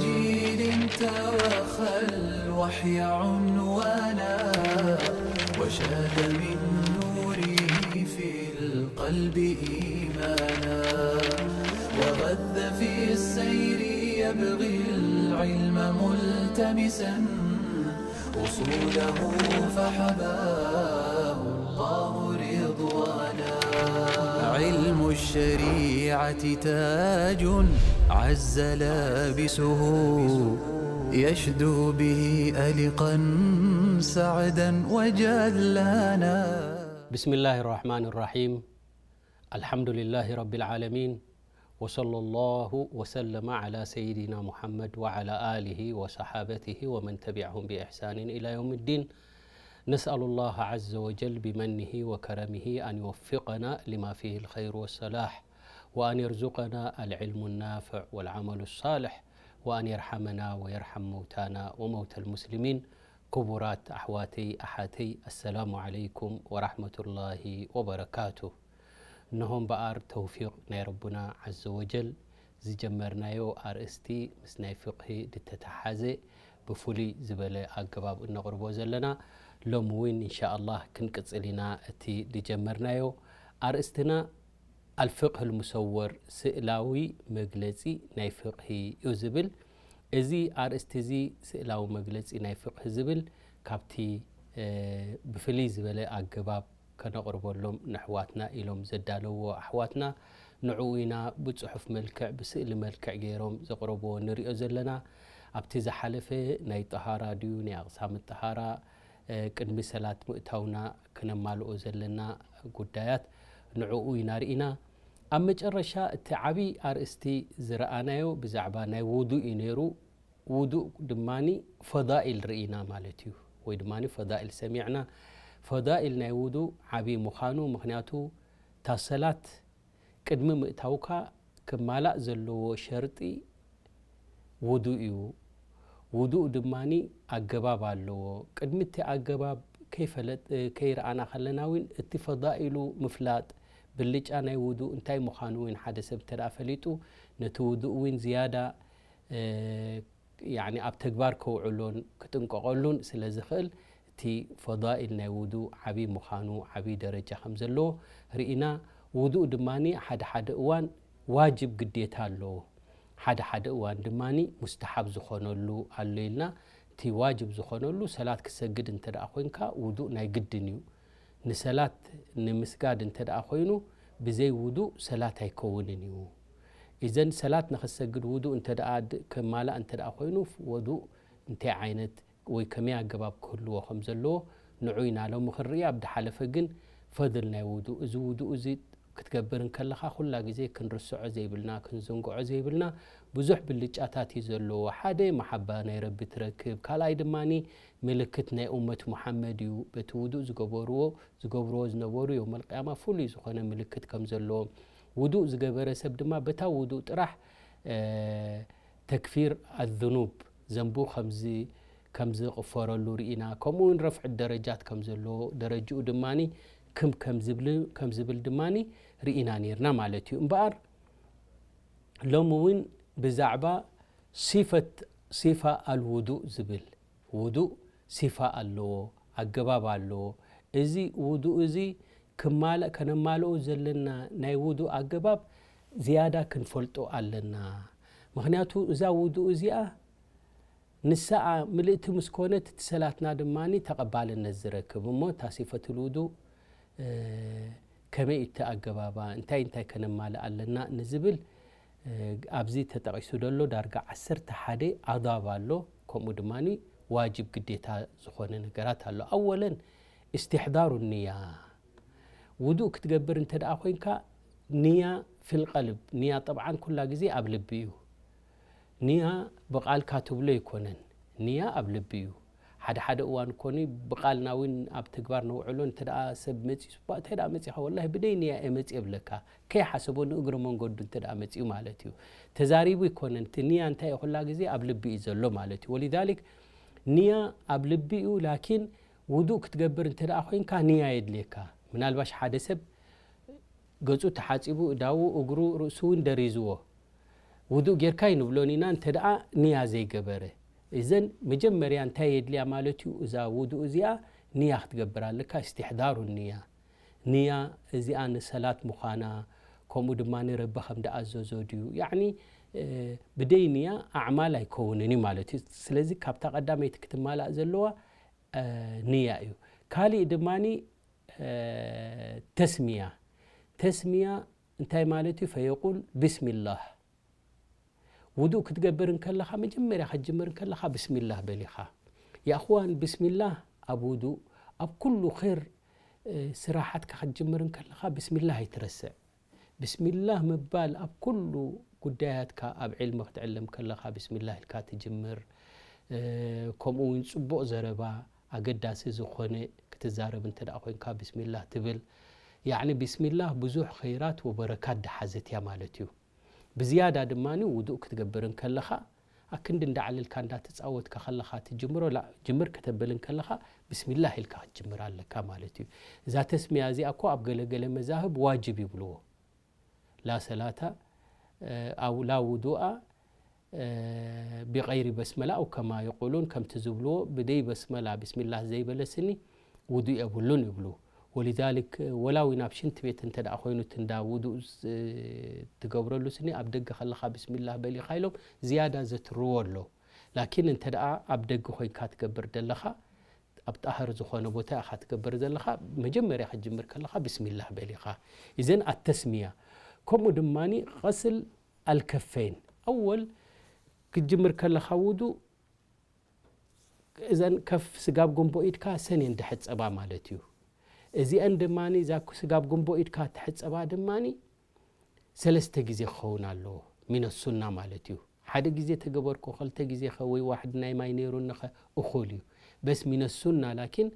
جيل توخى الوحي عنوانا، وشاد من نوره في القلب إيمانا، وغذ في السير يبغي العلم ملتمسا، أصوله فحباه الله رضوانا. علم الشريعة تاج عز لابسه، يشدو به ألقا سعدا وجلانا. بسم الله الرحمن الرحيم. الحمد لله رب العالمين. وصلى الله وسلم على سيدنا محمد وعلى آله وصحابته ومن تبعهم بإحسان إلى يوم الدين. نسأل الله عز وجل بمنه وكرمه أن يوفقنا لما فيه الخير والصلاح، وأن يرزقنا العلم النافع والعمل الصالح، وأن يرحمنا ويرحم موتانا وموتى المسلمين. ክቡራት ኣሕዋተይ ኣሓተይ፣ ኣሰላሙ ዓለይኩም ወራሕመቱላሂ ወበረካቱ። እንሆ እምበኣር ተውፊቕ ናይ ረቡና ዓዘ ወጀል ዝጀመርናዮ ኣርእስቲ ምስ ናይ ፍቕሂ ዝተተሓሓዘ ብፍሉይ ዝበለ ኣገባብ እነቕርቦ ዘለና። ሎሚ እውን ኢንሻኣላህ ክንቅጽል ኢና እቲ ዝጀመርናዮ ኣርእስትና። ኣልፍቕህ ልሙሰወር፣ ስእላዊ መግለጺ ናይ ፍቕሂ እዩ ዝብል። እዚ ኣርእስቲ እዚ፣ ስእላዊ መግለጺ ናይ ፍቕሂ ዝብል፣ ካብቲ ብፍልይ ዝበለ ኣገባብ ከነቕርበሎም ንኣሕዋትና ኢሎም ዘዳለውዎ ኣሕዋትና፣ ንዕኡ ኢና ብጽሑፍ መልክዕ ብስእሊ መልክዕ ገይሮም ዘቕረብዎ ንሪኦ ዘለና። ኣብቲ ዝሓለፈ ናይ ጠሃራ ድዩ ናይ ኣቕሳም ጠሃራ ቅድሚ ሰላት ምእታውና ክነማልኦ ዘለና ጉዳያት ንዕኡ ኢና ርኢና። ኣብ መጨረሻ እቲ ዓብዪ ኣርእስቲ ዝረኣናዮ ብዛዕባ ናይ ውዱእ እዩ ነይሩ። ውዱእ ድማኒ ፈዳኢል ርኢና ማለት እዩ፣ ወይ ድማኒ ፈዳኢል ሰሚዕና። ፈዳኢል ናይ ውዱእ ዓብዪ ምዃኑ፣ ምኽንያቱ እታ ሰላት ቅድሚ ምእታውካ ክማላእ ዘለዎ ሸርጢ ውዱእ እዩ። ውዱእ ድማኒ ኣገባብ ኣለዎ። ቅድሚ እቲ ኣገባብ ከይፈለጥ ከይረኣና ከለና እውን እቲ ፈዳኢሉ ምፍላጥ፣ ብልጫ ናይ ውዱእ እንታይ ምዃኑ እውን ሓደ ሰብ እንተ ደኣ ፈሊጡ፣ ነቲ ውዱእ እውን ዝያዳ ያኒ ኣብ ተግባር ከውዕሎን ክጥንቀቐሉን ስለ ዝኽእል፣ እቲ ፈዳኢል ናይ ውዱእ ዓብዪ ምዃኑ፣ ዓብዪ ደረጃ ከም ዘለዎ ርኢና። ውዱእ ድማኒ ሓደ ሓደ እዋን ዋጅብ ግዴታ ኣለዎ፣ ሓደ ሓደ እዋን ድማኒ ሙስተሓብ ዝኾነሉ ኣሎ ኢልና። እቲ ዋጅብ ዝኾነሉ፣ ሰላት ክሰግድ እንተ ደኣ ኮይንካ ውዱእ ናይ ግድን እዩ። ንሰላት ንምስጋድ እንተ ደኣ ኮይኑ ብዘይ ውዱእ ሰላት ኣይከውንን እዩ። ኢዘን ሰላት ንኽሰግድ ውዱእ እንተ ደኣ ድ-፣ ከማላእ እንተ ደኣ ኮይኑ፣ ውዱእ እንታይ ዓይነት ወይ ከመይ ኣገባብ ክህልዎ ከም ዘለዎ ንዑ ኢና ሎሚ ክንርኢ። ኣብ ድሓለፈ ግን ፈድል ናይ ውዱእ፣ እዚ ውዱእ እዚ ክትገብር እንከለኻ ኩላ ግዜ ክንርስዖ ዘይብልና፣ ክንዝንግዖ ዘይብልና ብዙሕ ብልጫታት እዩ ዘለዎ። ሓደ፣ መሓባ ናይ ረቢ ትረክብ። ካልኣይ ድማኒ ምልክት ናይ ኡመት ሙሓመድ እዩ። በቲ ውዱእ ዝገበርዎ፣ ዝገብርዎ ዝነበሩ የውመል ቅያማ ፍሉይ ዝኾነ ምልክት ከም ዘለዎም። ውዱእ ዝገበረ ሰብ ድማ በታ ውዱእ ጥራሕ፣ እ፣ ተክፊር ኣዝኑብ፣ ዘንቡ ከም ዝ-፣ ከም ዝቕፈረሉ ርኢና። ከምኡ እውን ረፍዕ ደረጃት ከም ዘለዎ፣ ደረጅኡ ድማኒ ክም ከም ዝብል፣ ከም ዝብል ድማኒ ርኢና ነይርና ማለት እዩ። እምበኣር ሎሚ እውን ብዛዕባ ሲፈት፣ ሲፋ ኣልውዱእ ዝብል፣ ውዱእ ሲፋ ኣለዎ፣ ኣገባብ ኣለዎ። እዚ ውዱእ እዚ ክማልእ፣ ከነማልኦ ዘለና ናይ ውዱእ ኣገባብ ዝያዳ ክንፈልጦ ኣለና። ምኽንያቱ እዛ ውዱእ እዚኣ ንሳኣ ምልእቲ ምስ ኮነት፣ እቲ ሰላትና ድማ ተቐባልነት ዝረክብ። እሞ እታ ሲፈቱል ውዱእ፣ እ፣ ከመይ እቲ ኣገባባ፣ እንታይ እንታይ ከነማልእ ኣለና ንዝብል፣ እ፣ ኣብዚ ተጠቒሱ ዘሎ ዳርጋ ዓሰርተ ሓደ ኣዳብ ኣሎ። ከምኡ ድማ ዋጅብ ግዴታ ዝኾነ ነገራት ኣሎ። ኣወለን፣ እስትሕዳሩ ንያ። ውዱእ ክትገብር እንተ ደኣ ኮይንካ፣ ንያ ፊል ቀልብ፣ ንያ ጠብዓን ኩላ ግዜ ኣብ ልቢ እዩ። ንያ ብቓልካ ትብሎ ኣይኮነን፣ ንያ ኣብ ልቢ እዩ። ሓደ ሓደ እዋን ኮኒ ብቓልና እውን ኣብ ተግባር ነውዕሎ። እንተ ደኣ ሰብ መጺኡ፣ "እባ እንታይ ደኣ መጺኻ?" "ወላሂ ብደይ ንያ እየ መጺእ" የብለካ። ከይሓሰቦ ንእግረ መንገዱ እንተ ደኣ መጺኡ ማለት እዩ። ተዛሪቡ ኣይኮነን፣ እቲ ንያ እንታይ እዩ? ኩላ ግዜ ኣብ ልቢ እዩ ዘሎ ማለት እዩ። ወሊዛሊክ ንያ ኣብ ልቢ እዩ፣ ላኪን ውዱእ ክትገብር እንተ ደኣ ኮይንካ ንያ የድልየካ። ምናልባሽ ሓደ ሰብ ገጹ ተሓጺቡ፣ እዳዉ፣ እግሩ፣ ርእሱ እውን ደሪዝዎ። ውዱእ ጌርካ ይንብሎን ኢና፣ እንተ ደኣ ንያ ዘይገበረ። እዘን መጀመርያ እንታይ የድልያ ማለት እዩ? እዛ ውዱእ እዚኣ ንያ ክትገብር ኣለካ፣ እስትሕዳሩ ንያ። ንያ እዚኣ ንሰላት ምዃና፣ ከምኡ ድማ ንረቢ ከም ደኣዘዞ ድዩ? ያዕኒ፣ እ፣ ብደይ ንያ ኣዕማል ኣይከውንን እዩ ማለት እዩ። ስለዚ ካብታ ቀዳመይቲ ክትማላእ ዘለዋ፣ እ፣ ንያ እዩ። ካሊእ ድማኒ፣ እ፣ ተስሚያ። ተስሚያ እንታይ ማለት እዩ? ፈየቁል ብስሚላህ። ውዱእ ክትገብር እንከለኻ፣ መጀመርያ ክትጅምር እንከለኻ ብስሚላህ በል ኢኻ። ያ እኽዋን፣ ብስሚላህ ኣብ ውዱእ፣ ኣብ ኩሉ ኸይር፣ እ፣ ስራሓትካ ክትጅምር እንከለኻ ብስሚላህ ኣይትረስዕ። ብስሚላህ ምባል ኣብ ኩሉ ጉዳያትካ፣ ኣብ ዕልሚ ክትዕለም ከለኻ ብስሚላህ ኢልካ ትጅምር። እ፣ ከምኡ እውን ጽቡቕ ዘረባ፣ ኣገዳሲ ዝኾነ ክትዛረብ እንተ ደኣ ኮይንካ ብስሚላህ ትብል። ያዕኒ ብስሚላህ ብዙሕ ኸይራት ወበረካት ዝሓዘት እያ ማለት እዩ። ብዝያዳ ድማ ውዱእ ክትገብር እንከለኻ፣ ኣክንዲ እንዳዓለልካ እንዳተጻወትካ ከለኻ ትጅምሮ፣ ላ፣ ጅምር ከተብል እንከለኻ ብስሚላህ ኢልካ ክትጅምር ኣለካ ማለት እዩ። እዛ ተስሚያ እዚኣ እኮ ኣብ ገለገለ መዛህብ ዋጅብ ይብልዎ። ላ ሰላታ፣ እ፣ ኣው ላ ውዱኣ፣ እ፣ ቢቀይሪ በስመላ፣ ኣው ከማ የቁሉን፣ ከምቲ ዝብልዎ፣ ብደይ በስመላ፣ ብስሚላህ ዘይበለ ስኒ ውዱእ የብሉን ይብሉ። ወሊዛሊክ፣ ወላ እውን ኣብ ሽንት ቤት እንተ ደኣ ኮይኑ፣ እቲ እንዳ ውዱእ ዝ-፣ ትገብረሉ ስኒ፣ ኣብ ደገ ከለኻ ብስሚላህ በል ኢኻ ኢሎም ዝያዳ ዘትርዎ ኣሎ። ላኪን እንተ ደኣ ኣብ ደገ ኮይንካ ትገብር ዘለኻ፣ ኣብ ጣህር ዝኾነ ቦታ ኢኻ ትገብር ዘለኻ፣ መጀመርያ ክትጅምር ከለኻ ብስሚላህ በል ኢኻ። እዘን ኣተስሚያ። ከምኡ ድማኒ ቀስል ኣልከፈይን። ኣወል ክትጅምር ከለኻ ውዱእ፣ እዘን ከፍ ስጋብ ጉንቦ ኢድካ ሰን እየን ድሕጸባ ማለት እዩ። እዚአን ድማኒ፣ እዛ ስጋብ ጉንቦ ኢድካ ትሕጸባ ድማኒ ሰለስተ ግዜ ክኸውን ኣለዎ፣ ሚነ ሱና ማለት እዩ። ሓደ ግዜ ተገበርኩ፣ ክልተ ግዜ ኸ ወይ ዋሕድ ናይ ማይ ነይሩኒ ኸ እኹል እዩ። በስ ሚነ ሱና ላኪን፣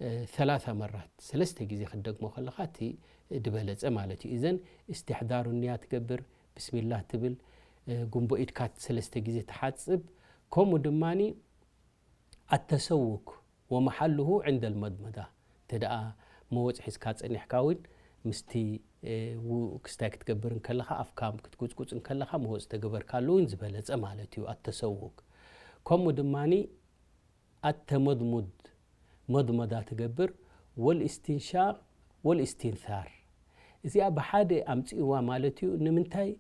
እ፣ ሰላሳ መራት፣ ሰለስተ ግዜ ክትደግሞ ከለኻ እቲ ድበለጸ ማለት እዩ። እዘን እስትሕዳሩ ንያ ትገብር፣ ብስሚላህ ትብል፣ እ፣ ጉንቦ ኢድካ ሰለስተ ግዜ ትሓጽብ። ከምኡ ድማኒ ኣተሰውክ ወመሓልሁ ዕንደል መድመዳ። እንተ ደኣ መወጽ ሒዝካ ጸኒሕካ እውን ምስቲ፣ እ፣ ው-፣ ክስታይ ክትገብር እንከለኻ፣ ኣፍካ ክትጉጽጉጽ እንከለኻ፣ መወጽ ተገበርካሉ እውን ዝበለጸ ማለት እዩ፣ ኣተሰውክ። ከምኡ ድማኒ ኣተመድሙድ፣ መድመዳ ትገብር፣ ወልእስትንሻቕ ወልእስትንሳር። እዚኣ ብሓደ ኣምጽእዋ ማለት እዩ። ንምንታይ?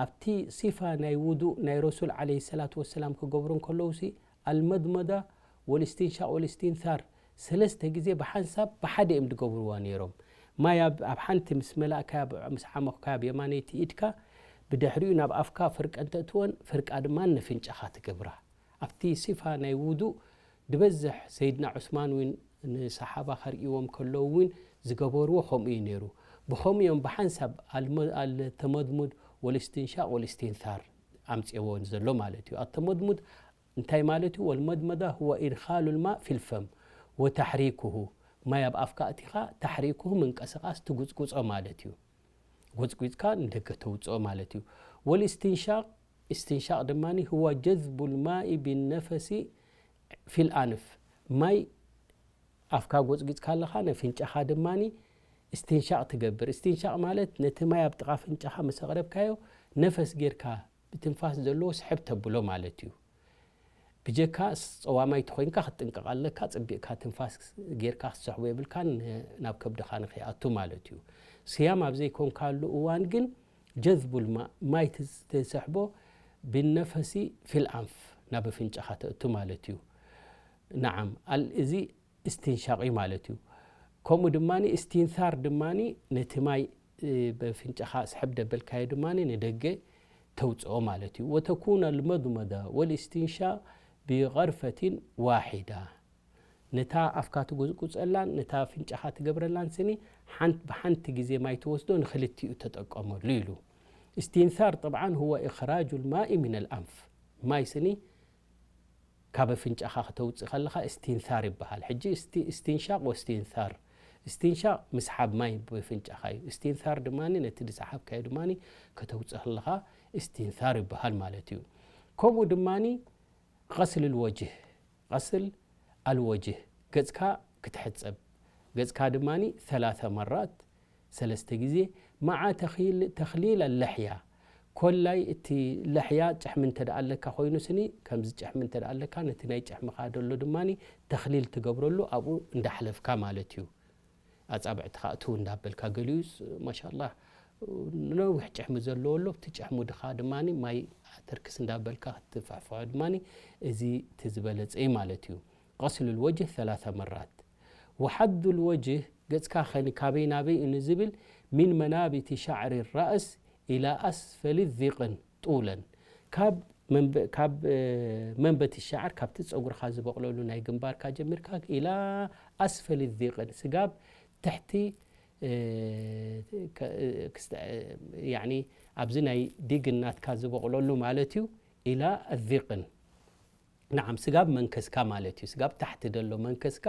ኣብቲ ሲፋ ናይ ውዱእ ናይ ረሱል ዓለይሂ ሰላቱ ወሰላም ክገብሩ እንከለውሲ፣ ኣልመድመዳ ወልእስትንሻቕ ወልእስትንሳር ሰለስተ ግዜ ብሓንሳብ ብሓደ እዮም ዝገብርዋ ነይሮም። ማይ ኣብ፣ ኣብ ሓንቲ ምስ መላእካያ፣ ብ-፣ ምስ ዓመኽካያ ብየማነይቲ ኢድካ፣ ብድሕሪኡ ናብ ኣፍካ ፍርቀ እንተእትወን፣ ፍርቃ ድማ ነፍንጫኻ ትገብራ። ኣብቲ ሲፋ ናይ ውዱእ ዝበዝሕ ሰይድና ዑስማን እውን ንሰሓባ ከርእይዎም ከለዉ እውን ዝገበርዎ ከምኡ እዩ ነይሩ። ብኸምኡ እዮም ብሓንሳብ ኣልመ-፣ ኣልተመድሙድ ወልእስትንሻቕ ወልእስትንሳር ኣምፅዎ ዘሎ ማለት እዩ። ኣተመድሙድ እንታይ ማለት እዩ? ወልመድመዳ ሁወ ኢድኻሉ ልማእ ፊልፈም ወታሕሪኩሁ፣ ማይ ኣብ ኣፍካ ኣእቲኻ ታሕሪኩሁ ምንቀስቓስ ትጉፅጉፆ ማለት እዩ። ጎፅጒፅካ ንደገ ተውፅኦ ማለት እዩ። ወልእስትንሻቕ፣ እስትንሻቕ ድማ ህዋ ጀዝቡ ልማኢ ቢነፈሲ ፊል ኣንፍ፣ ማይ ኣፍካ ጎፅጒፅካ ኣለኻ፣ ነፍንጫኻ ድማ እስትንሻቕ ትገብር። እስትንሻቕ ማለት ነቲ ማይ ኣብ ጥቓ ፍንጫኻ ምስ ኣቕረብካዮ ነፈስ ጌርካ ብትንፋስ ዘለዎ ስሕብ ተብሎ ማለት እዩ። ብጀካ ጸዋማይ ተኾይንካ ክትጥንቀቕ ኣለካ፣ ጽቢቕካ ትንፋስ ጌርካ ክትሰሕቦ የብልካን፣ ን-፣ ናብ ከብድኻ ንኸይኣቱ ማለት እዩ። ስያም ኣብ ዘይኮንካሉ እዋን ግን ጀዝቡል ማእ፣ ማይ ትዝ-፣ ትሰሕቦ ብነፈሲ ፊል ኣንፍ፣ ናብ ኣፍንጫኻ ተእቱ ማለት እዩ። ነዓም፣ ኣል-፣ እዚ እስትንሻቕ እዩ ማለት እዩ። ከምኡ ድማኒ እስትንሳር ድማኒ ነቲ ማይ፣ እ፣ በፍንጫኻ ስሕብ ደበልካዮ ድማኒ ንደገ ተውፅኦ ማለት እዩ። ወተኩነ ልመድመዳ ወልእስትንሻቕ ብቐርፈቲን ዋሒዳ። ነታ ኣፍካ ትጉዝጉፀላን ነታ ፍንጫኻ ትገብረላን ስኒ ሓንት-፣ ብሓንቲ ግዜ ማይ ትወስዶ ንክልቲኡ ተጠቀመሉ ኢሉ። እስትንሳር ጥብዓን ሁወ ኢኽራጁ ልማኢ ሚን ኣልኣንፍ። ማይ ስኒ ካብ ኣፍንጫኻ ከተውፅእ ከለኻ እስትንሳር ይበሃል። ሕጂ እስቲ-፣ እስትንሻቕ ወእስትንሳር። እስትንሻቕ ምስሓብ ማይ ብፍንጫኻ እዩ። እስትንሳር ድማ ነቲ ዝሰሓብካዮ ድማ ከተውፅእ ከለኻ እስትንሳር ይበሃል ማለት እዩ። ከምኡ ድማ غسل الوجه، غسل الوجه፣ ገፅካ ክትሕፀብ። ገፅካ ድማ ثلاث مرات፣ ሰለስተ ግዜ፣ مع تخيل-، تخليل اللحية، ኮላይ እቲ ልሕያ ጭሕሚ እንተ ደኣ ኣለካ ኮይኑ ስኒ፣ ከምዚ ጭሕሚ እንተ ደኣ ኣለካ፣ ነቲ ናይ ጭሕምኻ ደሎ ድማኒ ተኽሊል ትገብረሉ ኣብኡ እንዳሕለፍካ ማለት እዩ። ኣጻብዕትኻ እትው እንዳበልካ፣ ገሊኡስ ማሻላህ ነዊሕ ጭሕሚ ዘለዎ ኣሎ፣ ኣብቲ ጭሕሙ ድኻ ድማኒ ማይ ተርክስ እንዳበልካ ክትፍሕፍሖ ድማኒ እዚ እቲ ዝበለጸ እዩ ማለት እዩ። غسل الوجه ثلاث مرات وحد الوجه ገጽካ ኸኒ ካበይ ናበይ እዩ ንዝብል من منابت شعر الرأس إلى أسفل الذقن طولا ካብ መንበ- ካብ እ፣ መንበት ሻዕር ካብቲ ጸጉርኻ ዝበቕለሉ ናይ ግንባርካ ጀሚርካ إلى أسفل الذقن ስጋብ ትሕቲ እ፣ ከ- እ፣ ክስተ- እ፣ ያኒ ኣብዚ ናይ ዲግን ናትካ ዝበቕለሉ ማለት እዩ። إلى الذقن نعم ስጋብ መንከስካ ማለት እዩ። ስጋብ ታሕቲ ደሎ መንከስካ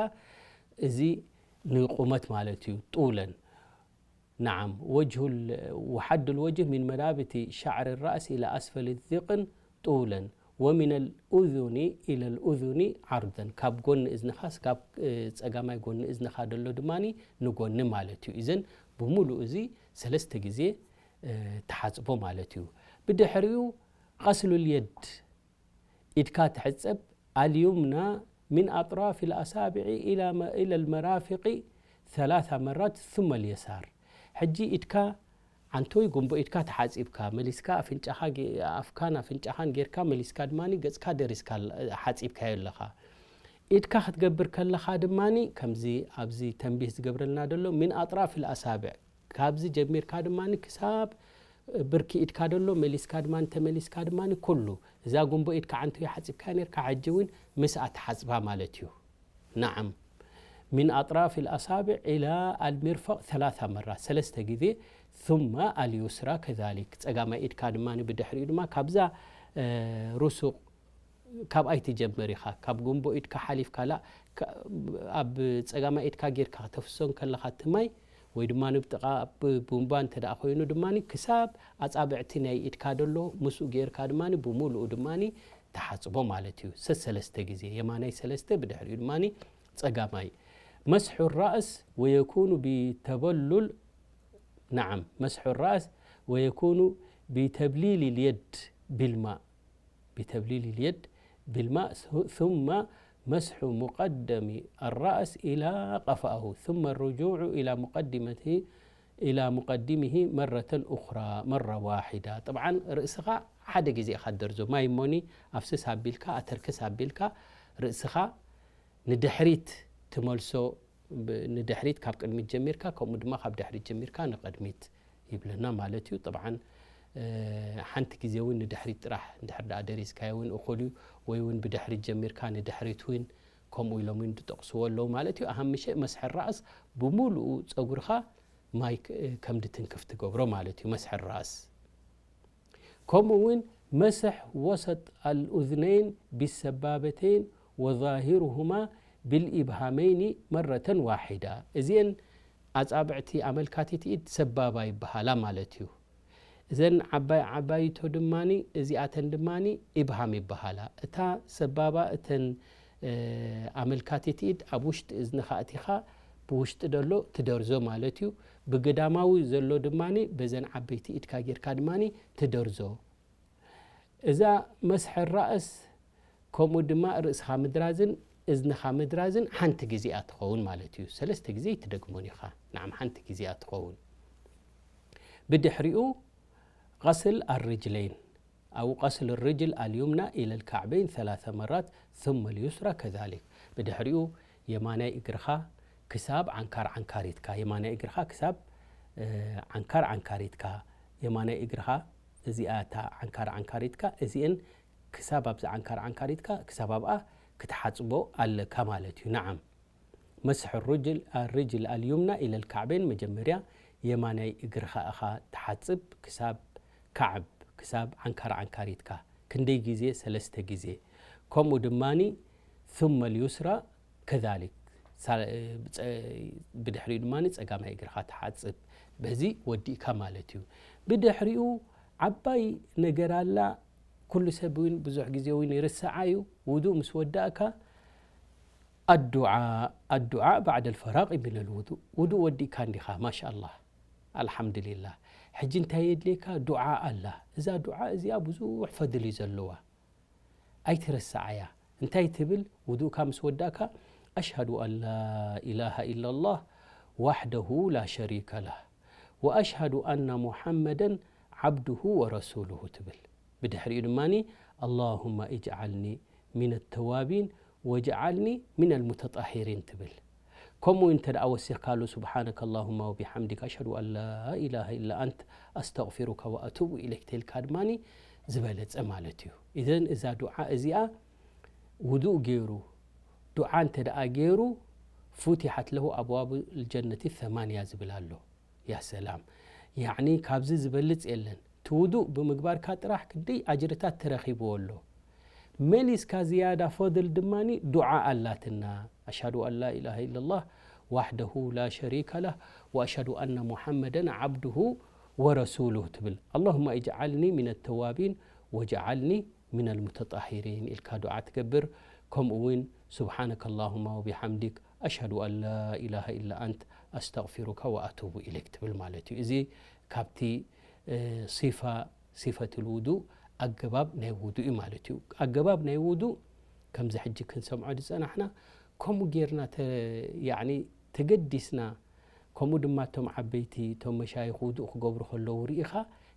እዚ ንቁመት ማለት እዩ። طولا نعم وجه ال- وحد الوجه من منابت شعر الرأس إلى أسفل الذقن طولا ومن الأذن إلى الأذن عرضا ካብ ጎኒ እዝንኻ ስጋብ እ፣ ጸጋማይ ጎኒ እዝንኻ ደሎ ድማኒ ንጎኒ ማለት እዩ። እዘን ብምሉእ እዚ ሰለስተ ግዜ እ፣ ተሓጽቦ ማለት እዩ። ብድሕሪኡ غسل اليد ኢድካ ትሕጸብ اليمنى من أطراف الأصابع إلى م- إلى المرافق ثلاث مرات ثم اليسار ሕጂ ኢድካ ዓንቶይ ጉንቦ ኢድካ ተሓጺብካ መሊስካ ኣፍንጫኻ ጌ- ኣፍካን ኣፍንጫኻን ጌርካ መሊስካ ድማኒ ገጽካ ደሪስካ ኣለ- ሓጺብካዮ ኣለኻ። ኢድካ ክትገብር ከለኻ ድማኒ ከምዚ ኣብዚ ተንቢህ ዝገብረልና ደሎ من أطراف الأصابع ካብዚ ጀሚርካ ድማኒ ክሳብ ብርኪ ኢድካ ደሎ መሊስካ ድማኒ ተመሊስካ ድማኒ ኩሉ እዛ ጉንቦ ኢድካ ዓንቶ ሓጺብካ ነርካ ሕጂ እውን ምስ ኣትሓጽባ ማለት እዩ። نعم من أطراف الأصابع إلى المرفق ثلاث مرات ሰለስተ ግዜ ثم اليسرى كذلك ጸጋማይ ኢድካ ድማኒ ብድሕሪኡ ድማ ካብዛ እ፣ ሩሱቕ ካብኣይ ትጀምር ኢኻ ካብ ጉንቦ ኢድካ ሓሊፍካ ላ ካ- ኣብ ጸጋማይ ኢድካ ጌርካ ከተፍሶን ከለኻ እቲ ማይ ወይ ድማ ንብጥቓ ቡንባ እንተ ደኣ ኮይኑ ድማ ክሳብ ኣጻብዕቲ ናይ ኢድካ ደሎ ምስኡ ጌርካ ድማ ብምሉኡ ድማ ተሓጽቦ ማለት እዩ። ሰሰለስተ ግዜ የማናይ ሰለስተ ብድሕሪኡ ድማ ጸጋማይ مسح الرأس ويكون بتبلل نعم مسح الرأس ويكون بتبليل اليد بالماء بتبليل اليد بالماء ثم مسح مقدم الرأس إلى قفاه ثم الرجوع إلى مقدمته إلى مقدمه مرة أخرى مرة واحدة طبعا ርእስኻ ሓደ ግዜ ኢኻ ደርዞ ማይ እሞኒ ኣፍስስ ኣቢልካ ኣተርክስ ኣቢልካ ርእስኻ ንድሕሪት ትመልሶ ንድሕሪት ካብ ቅድሚት ጀሚርካ ከምኡ ድማ ካብ ድሕሪት ጀሚርካ ንቕድሚት ይብለና ማለት እዩ። طبعا ሓንቲ ግዜ እውን ንድሕሪት ጥራሕ እንድሕር ደኣ ደሪስካዮ እውን እኹል እዩ። ወይ እውን ብድሕሪት ጀሚርካ ንድሕሪት እውን ከምኡ ኢሎም እውን ዝጠቕስዎ ኣለዉ ማለት እዩ። ኣሃምሸ መስሐ ራእስ ብምሉኡ ጸጉርኻ ማይ ከም ድትንክፍ ትገብሮ ማለት እዩ። መስሐ ራእስ ከምኡ እውን مسح وسط الأذنين بالسبابتين وظاهرهما بالإبهامين مرة واحدة እዚአን ኣጻብዕቲ ኣመልካቲት ኢድ ሰባባ ይበሃላ ማለት እዩ። እዘን ዓባይ ዓባይቶ ድማኒ እዚኣተን ድማኒ ኢብሃም ይበሃላ። እታ ሰባባ እተን ኣመልካቲት ኢድ ኣብ ውሽጢ እዝንኻ ኣእቲኻ ብውሽጢ ደሎ ትደርዞ ማለት እዩ። ብግዳማዊ ዘሎ ድማኒ በዘን ዓበይቲ ኢድካ ጌርካ ድማኒ ትደርዞ። እዛ መስሐ ራእስ ከምኡ ድማ ርእስኻ ምድራዝን እዝንኻ ምድራዝን ሓንቲ ግዜ እያ ትኸውን ማለት እዩ። ሰለስተ ግዜ ኣይትደግሞን ኢኻ። ንዓም ሓንቲ ግዜ እያ ትኸውን። ብድሕሪኡ غسل الرجلين أو غسل الرجل اليمنى إلى الكعبين ثلاث مرات ثم اليسرى كذلك ብድሕሪኡ የማናይ እግርኻ ክሳብ ዓንካር ዓንካሪትካ የማናይ እግርኻ ክሳብ ዓንካር ዓንካሪትካ የማናይ እግርኻ እዚኣ እታ ዓንካር ዓንካሪትካ እዚእን ክሳብ ኣብዛ ዓንካር ዓንካሪትካ ክሳብ ኣብኣ ክትሓጽቦ ኣለካ ማለት እዩ። نعم مسح الرجل الرجل اليمنى إلى الكعبين መጀመርያ የማናይ እግርኻ እኻ ትሓጽብ ክሳብ ካዕብ ክሳብ ዓንካር ዓንካሪትካ ክንደይ ግዜ ሰለስተ ግዜ ከምኡ ድማኒ ثم اليسرى كذلك ብድሕሪኡ ድማ ጸጋማይ እግርኻ ትሓጽብ በዚ ወዲእካ ማለት እዩ። ብድሕሪኡ ዓባይ ነገር ኣላ ኩሉ ሰብ እውን ብዙሕ ግዜ እውን ይርስዓ እዩ። ውዱእ ምስ ወዳእካ الدعاء الدعاء بعد الفراغ من الوضوء ውዱእ ወዲእካ እንዲኻ ማሻ ኣላህ ኣልሓምዱሊላህ ሕጂ እንታይ የድልየካ? ዱዓ ኣላ። እዛ ዱዓ እዚኣ ብዙሕ ፈድል እዩ ዘለዋ። ኣይትረስዓያ። እንታይ ትብል? ውዱእካ ምስ ወዳእካ፣ أشهد أن لا إله إلا الله وحده لا شريك له وأشهد أن محمدا عبده ورسوله ትብል። ብድሕሪኡ ድማ اللهم اجعلني من التوابين واجعلني من المتطهرين ትብል። ከምኡ እንተ ደኣ ወሲኽካሉ سبحانك اللهم وبحمدك أشهد أن لا إله إلا أنت أستغفرك وأتوب إليك ተልካ ድማ ዝበለጸ ማለት እዩ። ኢዘን እዛ ዱዓ እዚኣ ውዱእ ገይሩ ዱዓ እንተ ደኣ ገይሩ فتحت له أبواب الجنة الثمانية ዝብል ኣሎ። ያ ሰላም። ያዕኒ ካብዚ ዝበልጽ የለን። እቲ ውዱእ ብምግባርካ ጥራሕ ክንደይ ኣጅርታት ተረኺብዎ ኣሎ። መሊስካ ዝያዳ ፈድል ድማ ዱዓ ኣላትና። أشهد أن لا إله إلا الله وحده لا شريك له وأشهد أن محمدا عبده ورسوله ትብል። اللهم اجعلني من التوابين واجعلني من المتطهرين ኢልካ ዱዓ ትገብር። ከምኡ እውን سبحانك اللهم وبحمدك أشهد أن لا إله إلا أنت أستغفرك وأتوب إليك ትብል ማለት እዩ። እዚ ካብቲ ሲፋ ሲፈት ውዱእ ኣገባብ ናይ ውዱእ እዩ ማለት እዩ። ኣገባብ ናይ ውዱእ ከምዚ ሕጂ ክንሰምዖ ዝጸናሕና ከምኡ ጌርና ተ- ያዕኒ ተገዲስና ከምኡ ድማ እቶም ዓበይቲ እቶም መሻይኽ ውዱእ ክገብሩ ከለዉ ርኢኻ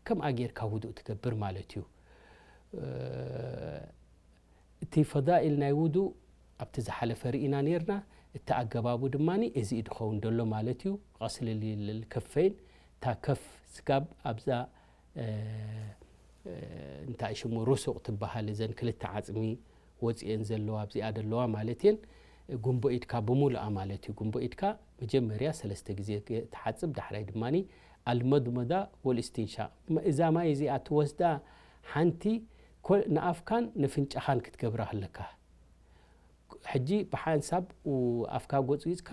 ከምኣ ጌርካ ውዱእ ትገብር ማለት እዩ። እቲ ፈዳኢል ናይ ውዱእ ኣብቲ ዝሓለፈ ርኢና ኔርና። እቲ ኣገባቡ ድማ እዚ እዩ ዝኸውን ዘሎ ማለት እዩ። غسل الكفين እታ ከፍ ስጋብ ኣብዛ እንታይ ሽሙ ሩሱቕ ትበሃል እዘን ክልተ ዓጽሚ ወፂኤን ዘለዋ ኣብዚኣ ዘለዋ ማለት እየን። ጉንቦ ኢድካ ብምሉኣ ማለት እዩ። ጉንቦ ኢድካ መጀመርያ ሰለስተ ግዜ ትሓፅብ ዳሕራይ ድማ المضمضة والاستنشاق እዛ ማይ እዚኣ ትወስዳ ሓንቲ ንኣፍካን ነፍንጫኻን ክትገብራ ኣለካ። ሕጂ ብሓንሳብ ኣፍካ ጎፅጊፅካ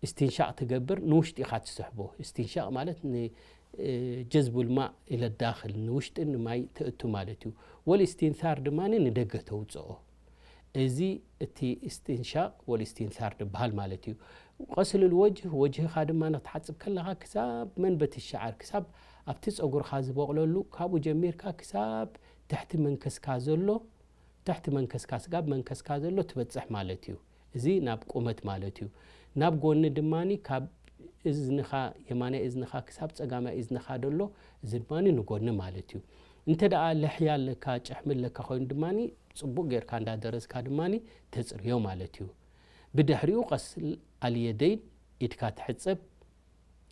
استنشاق ትገብር ንውሽጢ ኢኻ ትስሕቦ። استنشاق ማለት جذب الماء إلى الداخل ንውሽጢ ንማይ ተእቱ ማለት እዩ። والاستنثار ድማ ንደገ ተውፅኦ። እዚ እቲ استنشاق والاستنثار ዝበሃል ማለት እዩ። غسل الوجه ወጅህኻ ድማ ክትሓፅብ ከለኻ ክሳብ መንበት الشعر ክሳብ ኣብቲ ፀጉርኻ ዝበቕለሉ ካብኡ ጀሚርካ ክሳብ ትሕቲ መንከስካ ዘሎ ትሕቲ መንከስካ ስጋብ መንከስካ ዘሎ ትበጽሕ ማለት እዩ። እዚ ናብ ቁመት ማለት እዩ። ናብ ጎኒ ድማ ካብ እዝንኻ የማናይ እዝንኻ ክሳብ ጸጋማይ እዝንኻ ደሎ እዚ ድማ ንጎኒ ማለት እዩ። እንተ ደኣ ልሕያ ኣለካ ጭሕሚ ኣለካ ኮይኑ ድማ ጽቡቕ ጌርካ እንዳደረዝካ ድማ ተጽርዮ ማለት እዩ። ብድሕሪኡ غسل اليدين ኢድካ ትሕጸብ።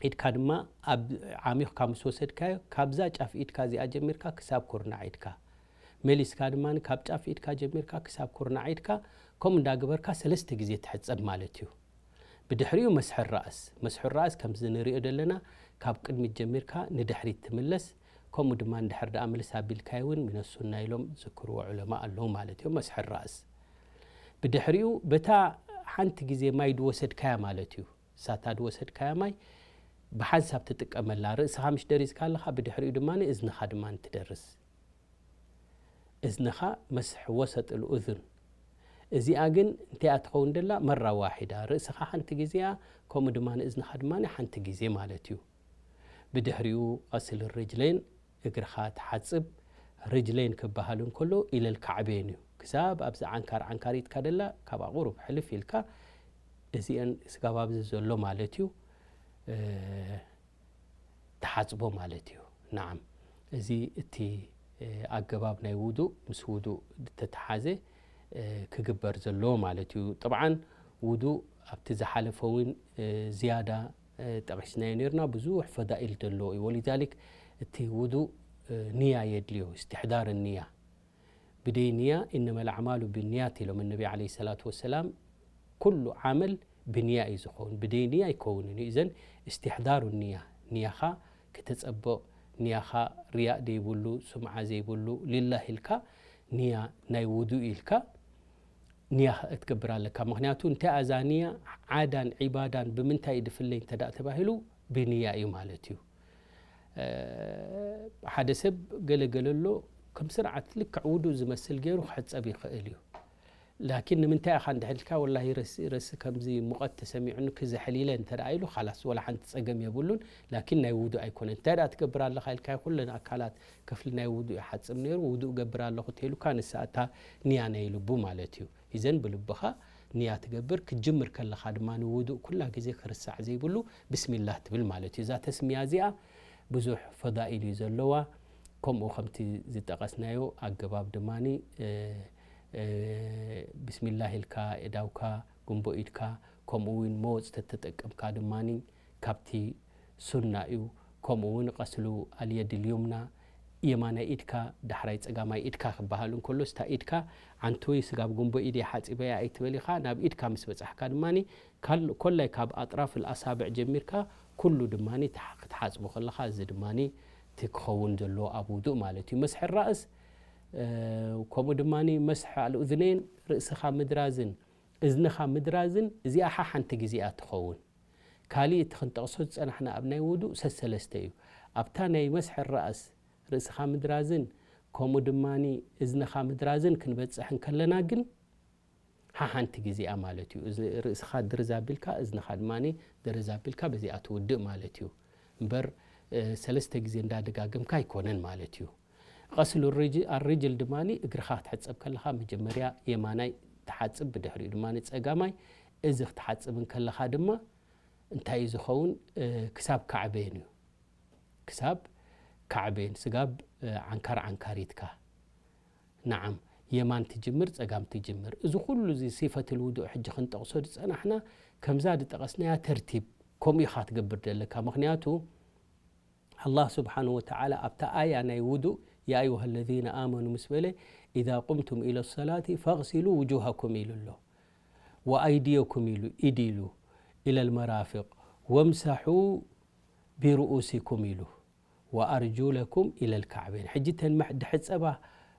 ኢድካ ድማ ኣብ ዓሚኽካ ምስ ወሰድካዮ ካብዛ ጫፍ ኢድካ እዚኣ ጀሚርካ ክሳብ ኩርናዕ ኢድካ መሊስካ ድማ ካብ ጫፍ ኢድካ ጀሚርካ ክሳብ ኩርናዕ ኢድካ ከምኡ እንዳገበርካ ሰለስተ ግዜ ትሕጸብ ማለት እዩ። ብድሕሪኡ መስሒ ራእስ መስሒ ራእስ ከምዚ ንሪኦ ዘለና ካብ ቅድሚት ጀሚርካ ንድሕሪት ትምለስ። ከምኡ ድማ እንድሕር ደኣ ምልስ ኣቢልካዮ እውን من السنة ኢሎም ዝዝክርዎ ዑለማ ኣለዉ ማለት እዮም። መስሒ ራእስ ብድሕሪኡ በታ ሓንቲ ግዜ ማይ ድወሰድካያ ማለት እዩ። ሳታ ድወሰድካያ ማይ ብሓንሳብ ትጥቀመላ። ርእስኻ ምሽ ደሪዝካ ኣለኻ፣ ብድሕሪኡ ድማ እዝንኻ ድማ ትደርዝ። እዝንኻ መስሕ ወሰጥ ልኡዝን። እዚኣ ግን እንቲኣ ትኸውን ደላ መራ ዋሒዳ፣ ርእስኻ ሓንቲ ግዜ እያ፣ ከምኡ ድማ እዝንኻ ድማ ሓንቲ ግዜ ማለት እዩ። ብድሕሪኡ غسل الرجلين እግርኻ ትሓጽብ። ርጅለይን ክበሃል እንከሎ ኢለል ካዕበይን እዩ። ክሳብ ኣብዚ ዓንካር ዓንካሪትካ ደላ ካብኣ ቁሩብ ሕልፍ ኢልካ እዚአን ስጋብ ኣብዚ ዘሎ ማለት እዩ ትሓጽቦ ማለት እዩ። ናዓም፣ እዚ እቲ ኣገባብ ናይ ውዱእ ምስ ውዱእ ዝተተሓዘ ክግበር ዘለዎ ማለት እዩ። ጠብዓን ውዱእ ኣብቲ ዝሓለፈ እውን ዝያዳ ጠቒስናዮ ነርና። ብዙሕ ፈዳኢል ዘለዎ እዩ። ወሊዛሊክ እቲ ውዱእ ንያ የድልዮ፣ እስትሕዳር ንያ። ብደይ ንያ፣ ኢነመል ኣዕማሉ ብንያት ኢሎም ነቢ ዓለይሂ ሰላቱ ወሰላም። ኩሉ ዓመል ብንያ እዩ ዝኸውን፣ ብደይ ንያ ኣይከውንን እዩ። እዘን እስትሕዳሩ ንያ፣ ንያኻ ክተጸብቕ፣ ንያኻ ርያእ ዘይብሉ፣ ሱምዓ ዘይብሉ፣ ሊላህ ኢልካ ንያ ናይ ውዱእ ኢልካ ንያ ክትገብር ኣለካ። ምኽንያቱ እንታይ እዛ ንያ ዓዳን ዒባዳን ብምንታይ እዩ ድፍለይ እንተ ደኣ ተባሂሉ ብንያ እዩ ማለት እዩ። ሓደ ሰብ ገለ ገለ ኣሎ ከም ስርዓት ልክዕ ውዱእ ዝመስል ገይሩ ክሕጸብ ይኽእል እዩ። ላኪን ንምንታይ ኢኻ እንድሕር ኢልካ፣ ወላሂ ረሲ ረሲ ከምዚ ሙቐት ተሰሚዑኒ ክዝሕል ኢለ እንተ ደኣ ኢሉ፣ ኻላስ ወላ ሓንቲ ጸገም የብሉን። ላኪን ናይ ውዱእ ኣይኮነን። እንታይ ደኣ ትገብር ኣለኻ ኢልካ፣ ኩለን ኣካላት ክፍሊ ናይ ውዱእ ይሓጽብ ነይሩ፣ ውዱእ ገብር ኣለኹ ተይሉካ፣ ንሳ እታ ንያ ናይ ልቡ ማለት እዩ። ኢዘን ብልብኻ ንያ ትገብር፣ ክትጅምር ከለኻ ድማ ንውዱእ ኩላ ግዜ ክርሳዕ ዘይብሉ ብስሚላህ ትብል ማለት እዩ። እዛ ተስሚያ እዚኣ ብዙሕ ፈዳኢል እዩ ዘለዋ። ከምኡ ከምቲ ዝጠቐስናዮ ኣገባብ ድማኒ፣ እ፣ እ፣ ብስሚላህ ኢልካ የእዳውካ፣ ጉንቦ ኢድካ፣ ከምኡ እውን መወጽ ተተጠቀምካ ድማኒ ካብቲ ሱና እዩ። ከምኡ እውን ቀስሉ ኣልየድ ልዩምና፣ የማናይ ኢድካ ዳሕራይ ጸጋማይ ኢድካ ክበሃል እንከሎ፣ ስታ ኢድካ ዓንቱ ወይ ስጋብ ጉንቦ ኢድ እየ ሓጺበያ ኣይትበል ኢኻ። ናብ ኢድካ ምስ በጻሕካ ድማኒ ካል-፣ ኮላይ ካብ ኣጥራፍ ኣሳብዕ ጀሚርካ ኩሉ ድማኒ ትሓ-፣ ክትሓጽቦ ከለኻ፣ እዚ ድማኒ እቲ ክኸውን ዘለዎ ኣብ ውዱእ ማለት እዩ። መስሒ ራእስ፣ እ፣ ከምኡ ድማኒ መስሒ ኣልኡዝነይን፣ ርእስኻ ምድራዝን እዝንኻ ምድራዝን፣ እዚኣ ሓ-፣ ሓንቲ ግዜ እያ ትኸውን። ካሊእ እቲ ክንጠቕሶ ዝጸናሕና ኣብ ናይ ውዱእ ሰሰለስተ እዩ። ኣብታ ናይ መስሒ ራእስ፣ ርእስኻ ምድራዝን ከምኡ ድማኒ እዝንኻ ምድራዝን ክንበጽሕ እንከለና ግን፣ ሓሓንቲ ግዜኣ ማለት እዩ። እዚ ርእስኻ ድርዝ ኣቢልካ፣ እዝንኻ ድማኒ ድርዝ ኣቢልካ፣ በዚኣ ትውድእ ማለት እዩ። እምበር፣ እ፣ ሰለስተ ግዜ እንዳደጋገምካ ኣይኮነን ማለት እዩ። ቀስሉ ርጅ-፣ ኣርጅል ድማኒ እግርኻ ክትሕጸብ ከለኻ መጀመርያ የማናይ ትሓጽብ፣ ብድሕሪኡ ድማኒ ጸጋማይ። እዚ ክትሓጽብ እንከለኻ ድማ እንታይ እዩ ዝኸውን? እ፣ ክሳብ ካዕበየን እዩ። ክሳብ ካዕበየን፣ ስጋብ፣ እ፣ ዓንካር ዓንካሪትካ። ነዓም፣ የማን ትጅምር፣ ጸጋም ትጅምር። እዚ ኩሉ እዚ ሲፈትል ውዱእ ሕጂ ክንጠቕሶ ዝጸናሕና፣ ከምዛ ዝጠቐስናያ ተርቲብ፣ ከምኡ ኢኻ ትገብር ዘለካ። ምኽንያቱ፣ ኣላህ ስብሓነሁ ወተዓላ ኣብታ ኣያ ናይ ውዱእ፣ ያ ኣዩሃ ለዚነ ኣመኑ ምስ በለ፣ ኢዛ ቁምቱም ኢለ ሰላቲ ፈግሲሉ ውጁሃኩም ኢሉ ኣሎ። ወኣይድየኩም ኢሉ፣ ኢድ ኢሉ፣ ኢለል መራፊቅ፣ ወምሰሑ ቢርኡሲኩም ኢሉ፣ ወኣርጁለኩም ኢለል ካዕበይን። ሕጂ ተን መሕ-፣ ድሕጸባ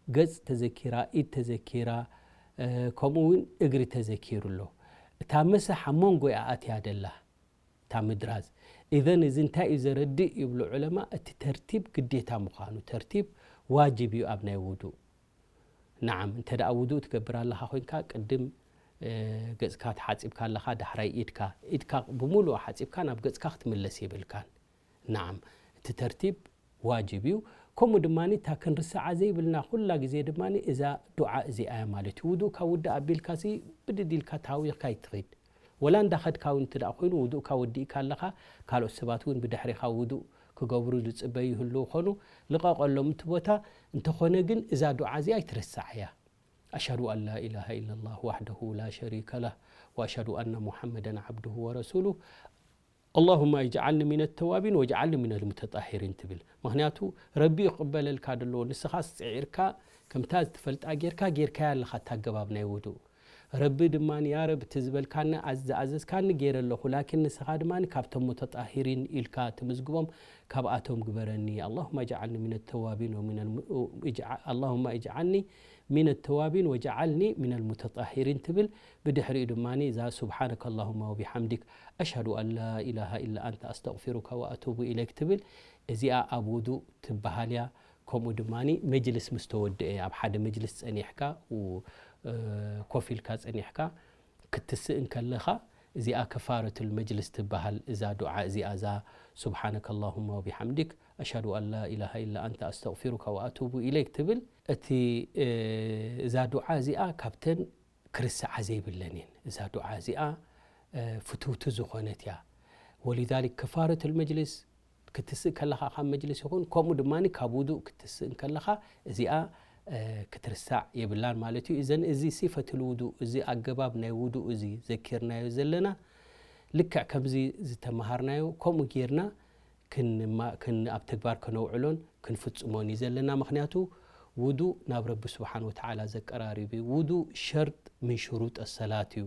ገጽ ተዘኪራ፣ ኢድ ተዘኪራ፣ እ፣ ከምኡ እውን እግሪ ተዘኪሩ ኣሎ። እታ መሰሕ ኣብ መንጎ እያ ኣትያ ደላ፣ እታ ምድራዝ። ኢዘን እዚ እንታይ እዩ ዘረድእ ይብሉ ዑለማ፣ እቲ ተርቲብ ግዴታ ምዃኑ፣ ተርቲብ ዋጅብ እዩ ኣብ ናይ ውዱእ። ነዓም፣ እንተ ደኣ ውዱእ ትገብር ኣለኻ ኮይንካ፣ ቅድም፣ እ፣ ገጽካ ተሓጺብካ ኣለኻ፣ ዳሕራይ ኢድካ፣ ኢድካ ብምሉኡ ሓጺብካ ናብ ገጽካ ክትምለስ የብልካን። ነዓም፣ እቲ ተርቲብ ዋጅብ እዩ። ከምኡ ድማኒ፣ እታ ክንርስዓ ዘይብልና ኩላ ግዜ ድማኒ፣ እዛ ዱዓ እዚኣ እያ ማለት እዩ። ውዱእካ ውድእ ኣቢልካሲ፣ ብድድ ኢልካ ተሃዊኽካ ኣይትኺድ። ወላ እንዳኸድካ እውን እንተ ደኣ ኮይኑ፣ ውዱእካ ወዲእካ ኣለኻ፣ ካልኦት ሰባት እውን ብድሕሪኻ ውዱእ ክገብሩ ዝጽበዩ ይህልዉ ኾኑ፣ ልቐቐሎም እቲ ቦታ። እንተኾነ ግን፣ እዛ ዱዓ እዚኣ ኣይትረሳዕ እያ። ኣሽሀዱ ኣን ላ ኢላሃ ኢለላህ ዋሕደሁ ላ ሸሪከ ለህ፣ ወኣሽሀዱ ኣነ ሙሐመደን ዓብዱሁ ወረሱሉህ። ኣላሁመ ኢጅዓልኒ ሚነ ተዋቢን ወጅዓልኒ ሚነል ሙተጣሂሪን ትብል። ምኽንያቱ፣ ረቢ ይቕበለልካ ደለዎ። ንስኻስ ጽዒርካ፣ ከምታ ዝትፈልጣ ጌርካ፣ ጌርካያ ኣለኻ እታ ኣገባብ ናይ ውዱእ። ረቢ ድማ፣ ያ ረብ፣ እቲ ዝበልካኒ፣ ኣዝ-፣ ዝኣዘዝካኒ ገይረ ኣለኹ፣ ላኪን ንስኻ ድማ ካብቶም ሙተጣሂሪን ኢልካ ትምዝግቦም፣ ካብኣቶም ግበረኒ። ኣላሁመ ኢጅዓልኒ ሚነ ተዋቢን ወሚነል ሙ-፣ ኢጅዓ-፣ ኣላሁመ ኢጅዓልኒ ሚነ ተዋቢን ወጅዓልኒ ሚነል ሙተጣሂሪን ትብል። ብድሕሪኡ ድማ እዛ ሱብሓነከ ኣላሁመ ወቢሓምዲክ ኣሽሀዱ ኣን ላ ኢላሃ ኢላ ኣንተ ኣስተግፊሩከ ወኣቱቡ ኢለይክ ትብል። እዚኣ ኣብ ውዱእ ትበሃል እያ። ከምኡ ድማ መጅልስ ምስ ተወድአ፣ ኣብ ሓደ መጅልስ ጸኒሕካ፣ ው-፣ እ፣ ኮፍ ኢልካ ጸኒሕካ ክትስእ እንከለኻ፣ እዚኣ ከፋረቱል መጅልስ ትበሃል። እዛ ዱዓ እዚኣ፣ እዛ ሱብሓነከ ኣላሁመ ወቢሓምዲክ ኣሽሀዱ ኣን ላ ኢላሃ ኢላ ኣንተ ኣስተግፊሩከ ወኣቱቡ ኢለይክ ትብል። እቲ፣ እ፣ እዛ ዱዓ እዚኣ ካብተን ክርስዓ ዘይብለን እየን። እዛ ዱዓ እዚኣ፣ እ፣ ፍትውቲ ዝኾነት እያ። ወሊዛሊክ ከፋረቱል መጅልስ ክትስእ ከለኻ ካብ መጅልስ ይኹን፣ ከምኡ ድማ ካብ ውዱእ ክትስእ እንከለኻ፣ እዚኣ፣ እ፣ ክትርሳዕ የብላን ማለት እዩ። እዘን፣ እዚ ሲፈቱል ውዱእ፣ እዚ ኣገባብ ናይ ውዱእ እዚ ዘኪርናዮ ዘለና፣ ልክዕ ከምዚ ዝተመሃርናዮ፣ ከምኡ ጌርና ክንማ-፣ ክን-፣ ኣብ ተግባር ከነውዕሎን ክንፍጽሞን እዩ ዘለና። ምኽንያቱ፣ ውዱእ ናብ ረቢ ስብሓን ወተዓላ ዘቀራርብ እዩ። ውዱእ ሸርጥ ምን ሽሩጥ ሰላት እዩ።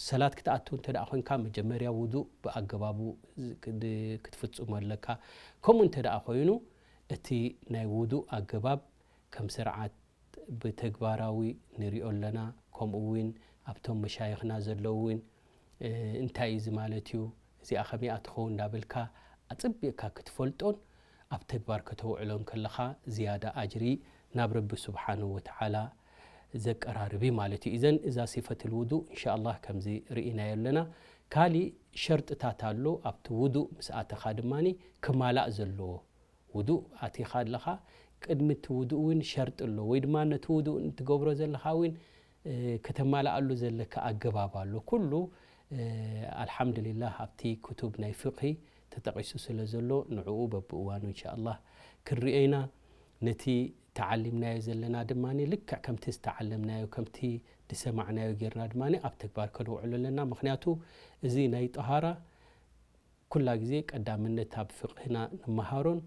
ሰላት ክትኣቱ እንተ ደኣ ኮይንካ፣ መጀመርያ ውዱእ ብኣገባቡ ዝ-፣ ክድ-፣ ክትፍጽሞ ኣለካ። ከምኡ እንተ ደኣ ኮይኑ፣ እቲ ናይ ውዱእ ኣገባብ ከም ስርዓት ብተግባራዊ ንሪኦ ኣለና። ከምኡ እውን ኣብቶም መሻይኽና ዘለዉ እውን፣ እ፣ እንታይ እዩ እዚ ማለት እዩ፣ እዚኣ ከመይኣ ትኸውን እንዳበልካ ኣጽቢቕካ ክትፈልጦን ኣብ ተግባር ከተውዕሎን ከለኻ ዝያዳ ኣጅሪ ናብ ረቢ ስብሓንሁ ወተዓላ ዘቀራርብ እዩ ማለት እዩ። እዘን እዛ ሲፈትል ውዱእ እንሻኣላህ ከምዚ ርኢናዮ ኣለና። ካሊእ ሸርጥታት ኣሎ ኣብቲ ውዱእ ምስ ኣተኻ ድማ ክማላእ ዘለዎ። ውዱእ ኣቲኻ ኣለኻ ቅድሚ እቲ ውዱእ እውን ሸርጢ ኣሎ፣ ወይ ድማ ነቲ ውዱእ እንትገብሮ ዘለኻ እውን ከተማልኣሉ ዘለካ ኣገባብ ኣሎ። ኩሉ ኣልሓምዱሊላህ ኣብቲ ክቱብ ናይ ፍቕሂ ተጠቒሱ ስለ ዘሎ ንዕኡ በብእዋኑ እንሻኣላህ ክንሪኦ ኢና። ነቲ ተዓሊምናዮ ዘለና ድማ ልክዕ ከምቲ ዝተዓለምናዮ ከምቲ ዝሰማዕናዮ ጌርና ድማ ኣብ ተግባር ከነውዕሎ ኣለና። ምኽንያቱ እዚ ናይ ጠሃራ ኩላ ግዜ ቀዳምነት ኣብ ፍቕህና ንምሃሮን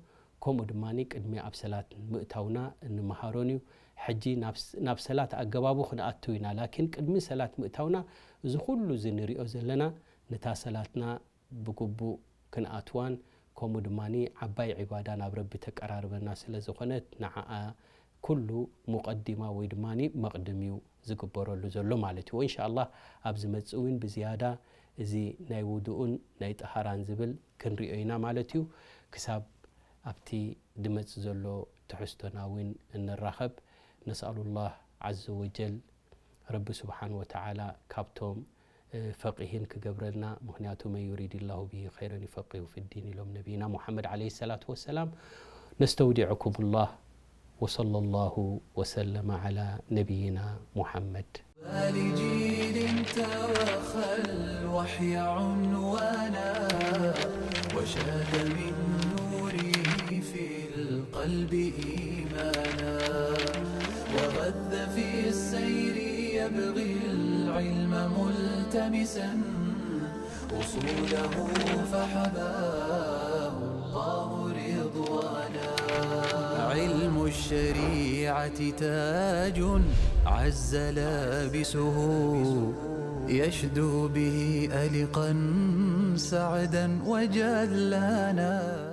ከምኡ ድማ ቅድሚ ኣብ ሰላት ምእታውና ንምሃሮን እዩ። ሕጂ ናብ ሰላት ኣገባቡ ክንኣቱ ኢና። ላኪን ቅድሚ ሰላት ምእታውና እዚ ኩሉ እዚ ንሪኦ ዘለና ነታ ሰላትና ብግቡእ ክንኣትዋን ከምኡ ድማ ዓባይ ዒባዳ ናብ ረቢ ተቀራርበና ስለ ዝኾነት ንዓኣ ኩሉ ሙቐዲማ ወይ ድማ መቕድም እዩ ዝግበረሉ ዘሎ ማለት እዩ። ወኢንሻኣላህ ኣብ ዝመጽእ እውን ብዝያዳ እዚ ናይ ውዱኡን ናይ ጠሃራን ዝብል ክንሪኦ ኢና ማለት እዩ። ክሳብ ኣብቲ ድመጽእ ዘሎ ትሕዝቶና እውን እንራኸብ። ነስኣሉላህ ዓዘ ወጀል ረቢ ስብሓን ወተዓላ ካብቶም ፈቂህን ክገብረልና። ምክንያቱ መን ዩሪድ ላሁ ብሂ ኸይረን ይፈቂሁ ፊዲን ኢሎም ነቢይና ሙሓመድ ዓለይሂ ሰላቱ ወሰላም። ነስተውዲዕኩም ላህ ወሰለ ላሁ ወሰለመ ዓላ ነቢይና ሙሓመድ። لجيل توخى الوحي عنوانا وشاد من نوره في القلب إيمانا وغذ في السير يبغي العلم ملتمسا أصوله فحباه الله رضوانا. علم الشريعة تاج عز لابسه يشدو به ألقا سعدا وجلانا.